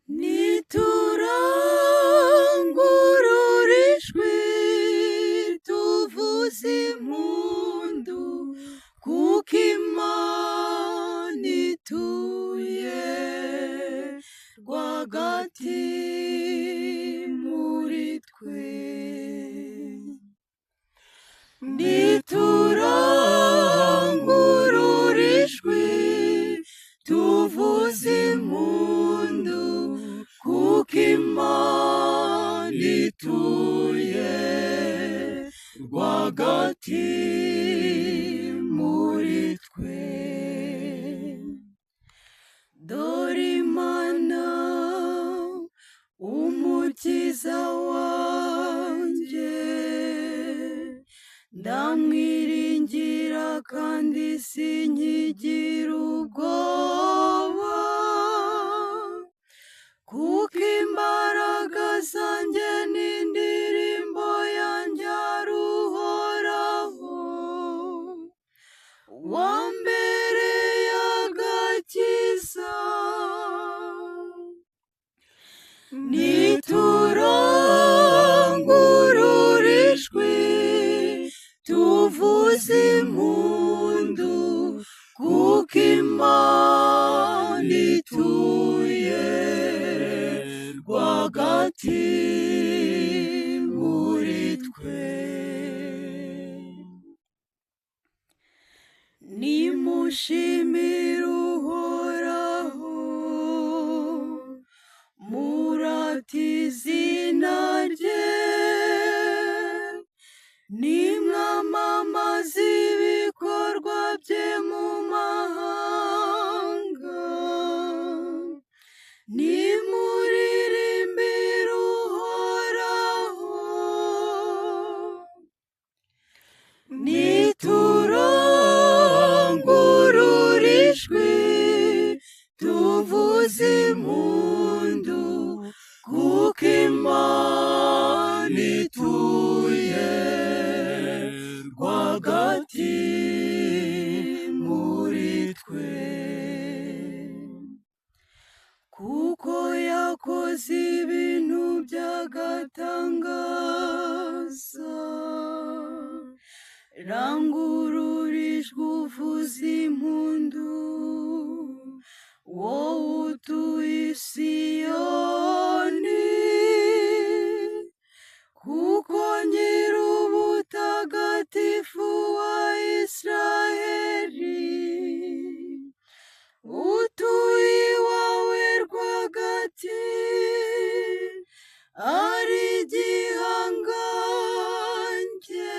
Niturangurura ijwi tuvuze impundu, kuko Imana ituye rwagati muri twe. Niturangurura ijwi tuvuze impundu, kuko Imana ituye rwagati muri twe. Dore Imana umukiza wanjye, ndamwiringira kandi sinkigira ubwoba, kuko imbaraga zanjye n'indirimbo yanjye ari Uhoraho, wambereye agakiza. Niturangurura ijwi tuvuze impundu, kuko Imana ituye rwagati muri twe. Nimushimire Uhoraho, murate izina rye, nimwamamaze ibikorwa bye mu mahanga, nimuririmbire Uhoraho. Niturangurura ijwi tuvuze impundu, kuko Imana ituye rwagati muri twe. Kuko yakoze ibintu by'agatangaza, rangurura ijwi uvuze impundu, wowe utuye i Siyoni, kuko Nyir'ubutagatifu wa Israheli utuye iwawe rwagati, ari igihangange.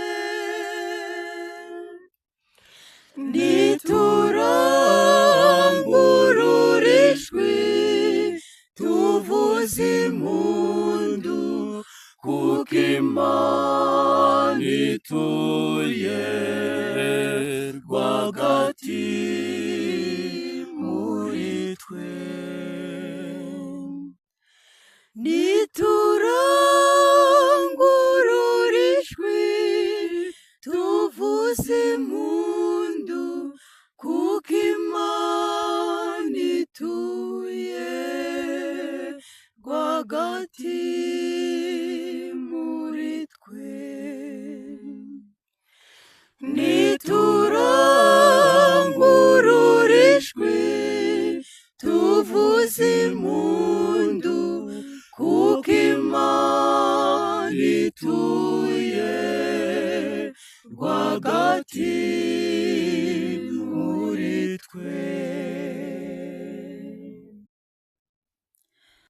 Niturangurura ijwi tuvuze impundu, kuko Imana ituye rwagati muri twe. Niturangurura ijwi tuvuze impundu, kuko Imana ituye rwagati muri twe. Niturangurura ijwi tuvuze impundu, kuko Imana ituye rwagati